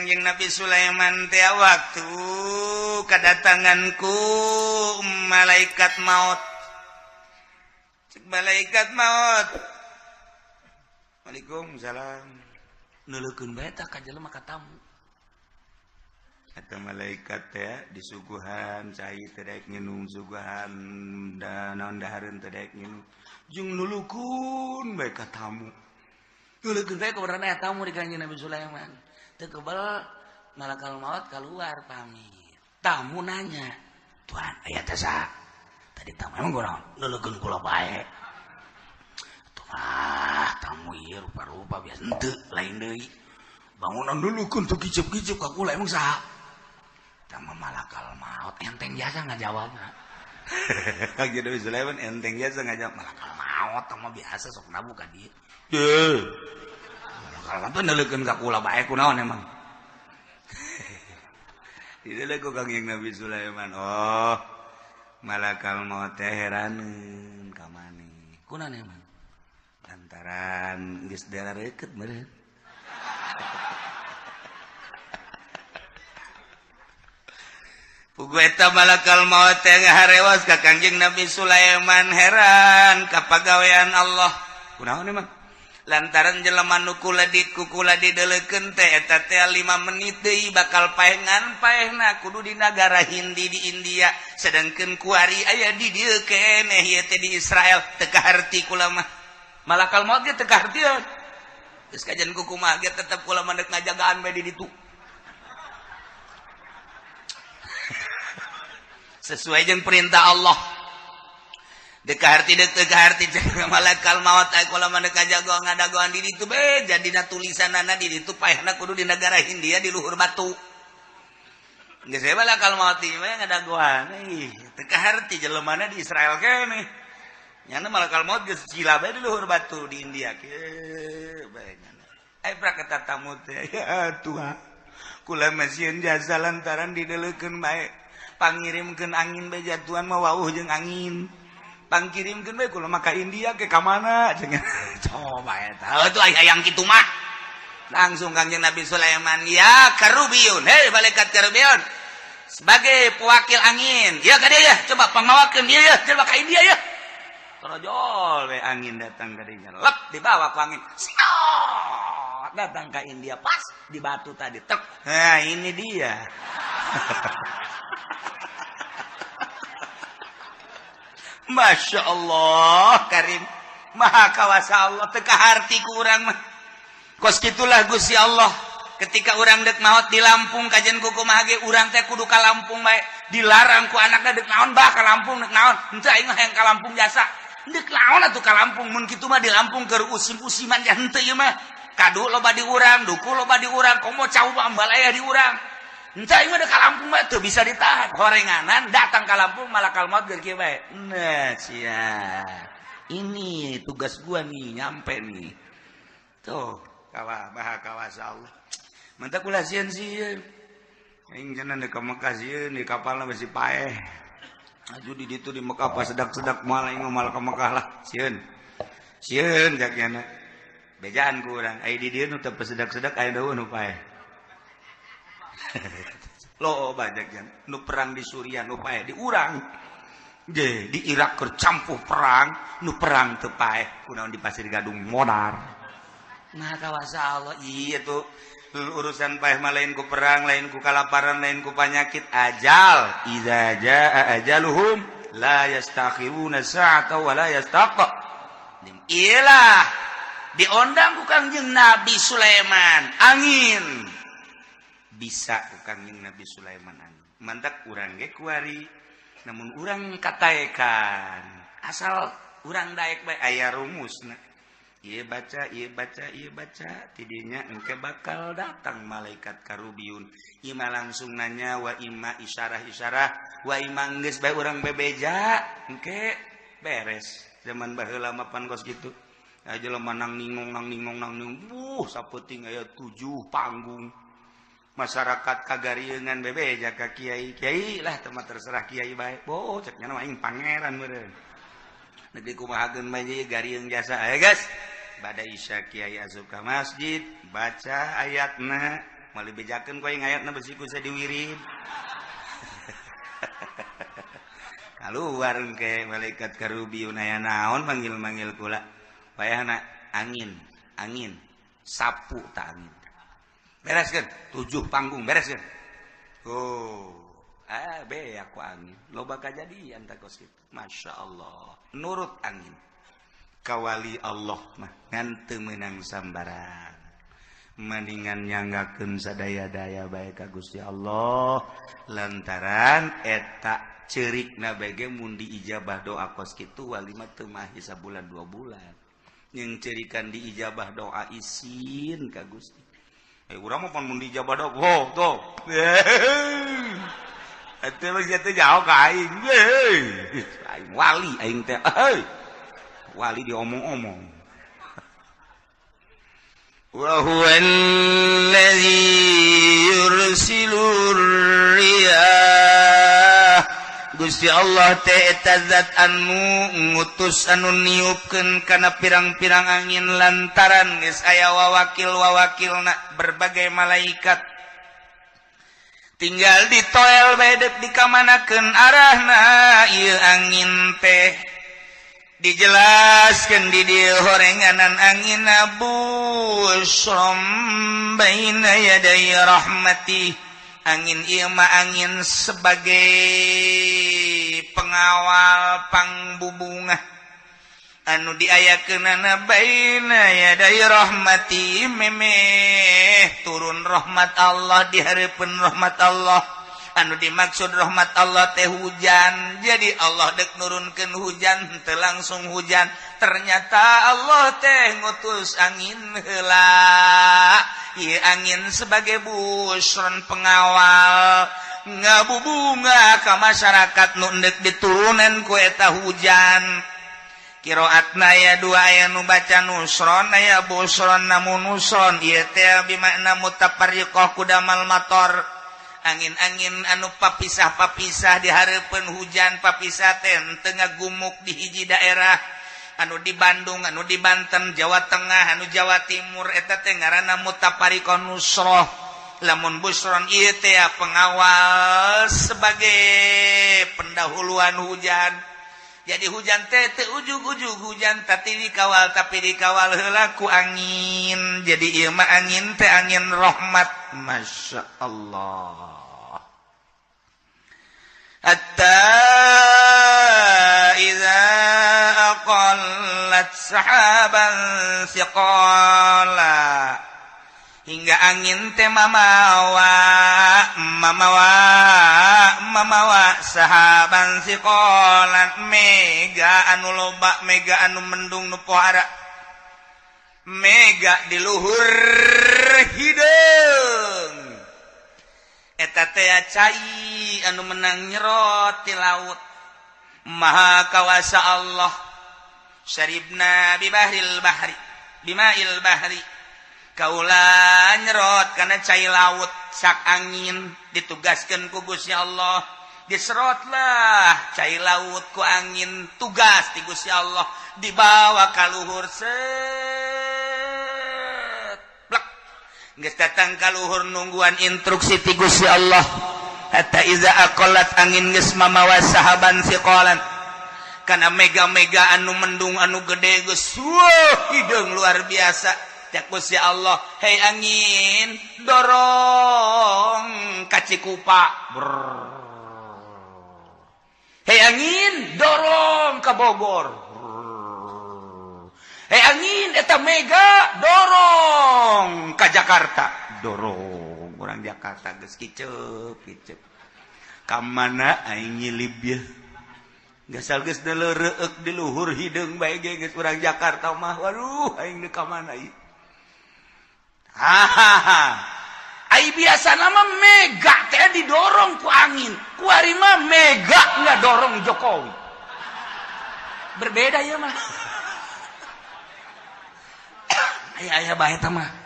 Kangjeng Nabi Sulaiman teh waktu kedatanganku malaikat maut. Cek malaikat maut, "Waalaikumsalam." Nuleukeun bae tah ka jelema ka tamu. Kata malaikat teh disuguhan cai teu daek nginum, suguhan da naon dahareun teu daek nginum, jeung nulukun bae ka tamu. Nuleukeun bae keberadaan aya tamu di Kangjeng Nabi Sulaiman. Teu kebal malakal maut keluar pamit. Tamu nanya, "Tuan, aya teh saha?" "Tadi tamu emang kunaon? Nuleukeun kula bae." "Tuh ah, tamu ieu rupa-rupa biasa henteu, lain deui. Bangunan nuleukeun tuh kicep-kicep ka kula, emang saha?" "Tama malakal maut." Enteng jasa ngajawabna. Kangjeng Nabi Sulaiman enteng jasa ngajawab, "Malakal maut mah biasa sok nabu ka dieu." Deuh. Malakal maut nuleukeun ka kula bae kunaon emang? Didelek ku Kangjeng Nabi Sulaiman. Oh, malakal maut teh heraneun ka maneh. Kunaon emang? Lantaran geus darareukeut meureun. Pugu eta malakal maut teh ngaharewas ka Kangjeng Nabi Sulaiman, heran ka pagawean Allah. Kunaon emang? Lantaran jelema nu kula di kukula dideleukeun teh eta teh 5 menit deui bakal paengan, paehna kudu di nagara Hindi, di India, sedangkeun kuari aya di dieu keneh, ieu teh di Israel. Teu kaharti kula mah. Malakal maut ge teu kahartieun. Geus kajian kukumaha ge tetep kula mah deuk ngajagaan bae di ditu. Sesuai jeung perintah Allah. Dek harti dek teu kaharti malakal maut aya kula mah deuk ngajagoan ngadagoan di ditu be jadina tulisanana di ditu paehna kudu di negara Hindia di luhur batu. Geus we malakal maut ieu mah ngadagoan. Ih, teu kaharti jelemana di Israel keneh. Nyana malakal maut geus cila bae di luhur batu di India kieu bae nyana. Ai prak eta tamu teh, "Ya Tuhan, kula mah sieun jasa lantaran dideleukeun bae. Pangirimkeun angin bae jatuhan mah wauh jeung angin. Pangkirimkeun bae kula mah ka India ke ka mana." Coba eta. Atuh aya yang kitu mah. Langsung Kangjeng Nabi Sulaiman, "Ya Karubiyun, hei malaikat Karubiyun, sebagai pewakil angin, ya ka dieu ya, coba pangmawakeun ieu ya, coba ka India ya." Torojol we angin datang ka dinya. Lep dibawa ku angin. Siot, datang ke India pas di batu tadi. Tek. Nah, ini dia. Masya Allah Karim, Maha kawasa Allah, teu kaharti ku urang mah. Kos kitulah Gusti Allah. Ketika urang dek maot di Lampung kajian kumaha ge urang teh kudu ka Lampung bae. Dilarang ku anakna, "Dek naon, Bah, ka Lampung? Dek naon?" "Henteu, aing mah hayang ka Lampung jasa." "Dek naon atuh ka Lampung? Mun kitu mah di Lampung keur usim-usiman ya." "Henteu, ieu mah kadu loba di urang, duku loba di urang, komo cau ambalaya di urang. Henteu, aing mah dek ka Lampung mah." Teu bisa ditahan. Horenganan datang ka Lampung malakal maut keur kieu bae. Nah, sia. Ini tugas gua nih, nyampe nih. Tuh, kawa maha kawasa Allah. Mantap kula sieun sieun. Aing cenah deuk ka Mekah sieun di kapalna besi paeh. Aju di ditu di Mekah pas sedak-sedak moal, aing mah moal ka Mekah lah, sieun. Sieun jakiana. Bejaan ku urang, ai di dieu nu teu sedak-sedak aya deui nu paeh. Lo banyak yang nu perang di Suriah nu paeh di urang. Je, di Irak keur campuh perang, nu perang teu paeh, kunaon di Pasir Gadung modar. Maha kawasa Allah, iya tuh urusan paeh mah lain ku perang, lain ku kalaparan, lain ku penyakit, ajal. Iza jaa ajaluhum la yastakhiruna sa'ata wa la yastaqdim. Iyalah diondang ku Kangjeng Nabi Sulaiman angin. Bisa ku Kangjeng Nabi Sulaiman angin. Mantak urang ge kuari, namun urang kataekan asal urang daek bae aya rumusna. Ieu baca, ieu baca, ieu baca, tidinya engke bakal datang malaikat Karubiyun. Ima langsung nanya, wa ima isyarah-isyarah, wa ima geus bae urang bebeja, engke beres. Zaman baheula mah pan kos kitu. Aya jelema nang ningong nang ningong nang ningong, sapeuting aya 7 panggung. Masyarakat kagarieunan bebeja ka kiai. Kiai lah teu mah terserah kiai bae. Boh cek nya mah aing pangeran meureun. Negeri kumahakeun bae ieu garieung jasa. Ayo guys. Bada isya kiai asup ka masjid, baca ayatna. Moal dibejakeun ku aing ayatna, besi ku saya diwirid. Keluar ke malaikat karubiun, aya naon manggil-manggil kula? Wayahna angin, angin sapu tak angin. Bereskeun tujuh panggung, bereskeun. Oh, ah, be aku angin. Loba kajadian tak kos kitu. Masya Allah, nurut angin. Kawali Allah mah ngan teu meunang sambarang. Mendingan nyanggakeun sadaya-daya bae ka Gusti Allah, lantaran eta cerik na bege mun diijabah doa kos kitu wali mah teu mahi sabulan 2 bulan. Yang cerikan diijabah doa isin ka Gusti. Eh, urang mah pan mun diijabah doa, oh tuh. Eta mah teh jauh ka aing. Aing wali, aing teh. Wali diomong-omong. وهو الذي يرسل الرياح. Gusti Allah teh eta zat anu ngutus, anu niupkeun kana pirang-pirang angin, lantaran geus aya wawakil-wawakilna berbagai malaikat, tinggal ditoel bae dek dikamanakeun arahna ieu angin teh. Dijelaskan di dieu horenganan angin busyron baina yaday rahmati. Angin ieu mah angin sebagai pengawal pangbubungah anu diayakeunana baina yaday rahmati, memeh turun rahmat Allah, di hareupeun rahmat Allah. Anu dimaksud rahmat Allah teh hujan. Jadi Allah dek nurunkeun hujan teu langsung hujan, ternyata Allah teh ngutus angin heula. Ieu angin sebagai busron, pengawal ngabubunga ka masyarakat nu endek diturunan ku eta hujan. Kiroatna aya dua, aya nu baca nusron, aya busron. Namun nusron ieu teh bimakna mutafarriqah kudamal mator, angin-angin anu papisah-papisah di hareupeun hujan. Papisah teh tengah gumuk di hiji daerah, anu di Bandung, anu di Banten, Jawa Tengah, anu Jawa Timur, eta teh ngaranna mutafariqah nusroh. Lamun busron ieu teh pengawal sebagai pendahuluan hujan. Jadi hujan teh teu ujug-ujug hujan, tapi dikawal, tapi dikawal heula ku angin. Jadi ieu mah angin teh angin rahmat. Masya Allah. Hatta idza aqallat sahaban siqala, hingga angin teh mamawa mamawa mamawa sahaban siqalan, mega anu loba, mega anu mendung nu pohara, mega di luhur hideung. Eta teh cai anu menang nyerot di laut. Maha kawasa Allah. Syaribna bibahril bahri, bimail bahri, kaula nyerot karena cai laut. Sak angin ditugaskan ku Gusti Allah, diserotlah cai laut ku angin, tugas di Gusti Allah, dibawa ka luhur, set, plek, geus datang ka luhur, nungguan instruksi ti Gusti Allah. Hatta iza aqallat, angin geus mamawa sahaban siqalan kana mega-mega anu mendung anu gede, geus wah hideung luar biasa. Cek Gusti Allah, "Hei angin, dorong ka Cikupa. Brrr. Hei angin, dorong ka Bogor. Brrr. Hei angin, eta mega dorong ka Jakarta." Dorong orang Jakarta geus kicep kicep, ka mana aing nyilib ya? Gasal geus reuk di luhur hideung bae ge geus urang Jakarta mah. Waduh, aing deuk ka mana ieu? Hahaha. Ai biasa nama mega teh didorong ku angin, kuari mah mega nggak dorong Jokowi. Berbeda ya mah. Aya aya bae eta mah.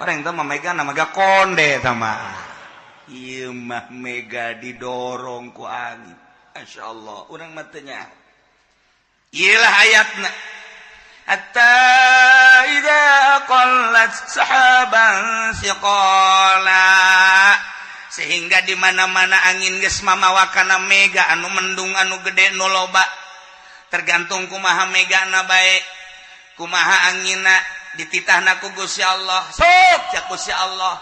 Orang itu mah mega na mega konde eta mah. Ieu mah mega didorong ku angin. Masya Allah, urang mah teu nyaho. Ieu lah ayatna. Hatta idza aqallat sahaban siqala, sehingga di mana-mana angin geus mamawa kana mega anu mendung, anu gede, nu loba, tergantung kumaha megana bae, kumaha angina. Dititahna ku Gusti Allah, sok, cak Gusti Allah,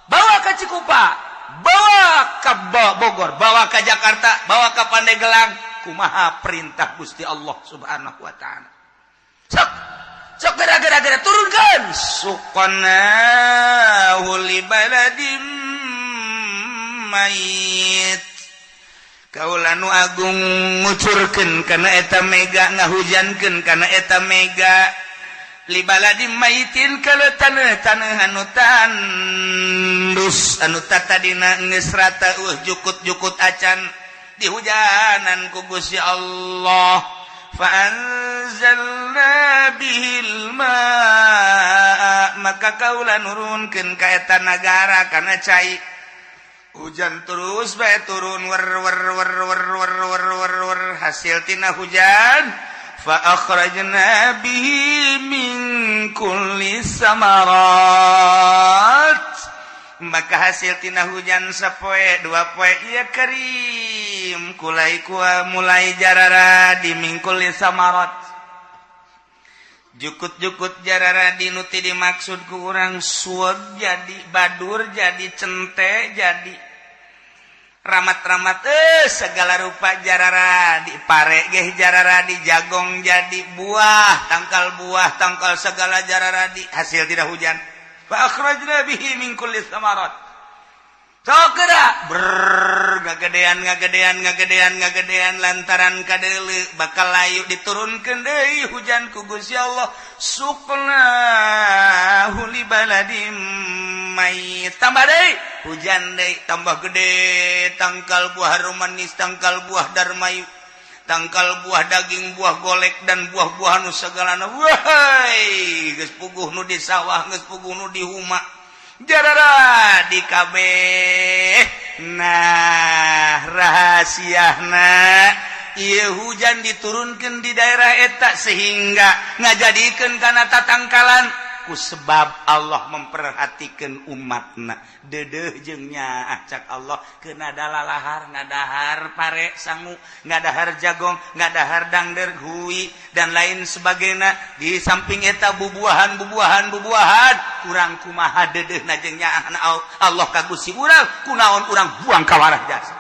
bawa ke Cikupa, bawa ke Bogor, bawa ke Jakarta, bawa ke Pandeglang. Kumaha perintah Gusti Allah Subhanahu wa Ta'ala? Sok, sok, gara-gara turunkan. Suqnahu li baladim mayit. Kaula nu agung ngucurkeun kana eta mega, ngahujankeun kana eta mega, li baladim maitin, kalau tanah tanah anu tandus, anu tatadina geus rata, jukut-jukut acan, dihujanan ku Gusti Allah. Fa anzalna bihil ma, maka kaula nurunkeun ka eta nagara kana cai. Hujan terus bae turun, wer wer wer wer wer wer wer wer. Hasil tina hujan, fa akhrajna bihi min kulli samarat, maka hasil tina hujan sapoe dua poe iya kerim kulai kua mulai jararadi. Min kulli samarat, jukut-jukut jararadi. Nu ti dimaksud ku urang suweg jadi badur, jadi cente, jadi ramat-ramat, segala rupa jararadi, pare geh jararadi, jagong jadi, buah tangkal, buah tangkal segala jararadi hasil tina hujan. Fa akhrajna bihi min kulli samarat. Sok geura ber ngagedean, ngagedean, ngagedean, ngagedean, lantaran kadeule bakal layu, diturunkeun deui hujan ku Gusti Allah. Suqnahu li baladim mayit, tambah deui hujan deui, tambah gede tangkal buah manis, tangkal buah darmayu, tangkal buah daging, buah golek, dan buah-buahan nu segalana. Wahai, geus puguh nu di sawah, geus puguh nu di huma, jarara di kabeh. Nah, rahasiana ieu hujan diturunkan di daerah eta sehingga ngajadikeun kana tatangkalan ku sebab Allah memperhatikan umatna, dedeh jeung nyaah. Cak Allah, kena lalahar, ngadahar pare sangu, ngadahar jagong, ngadahar dangder, hui, dan lain sebagainya. Di samping eta bubuahan, bubuahan, bubuahan. Kurang kumaha dedeh na jeung nyaahna Allah ka Gusti urang? Kunaon urang buang kawarah jasa?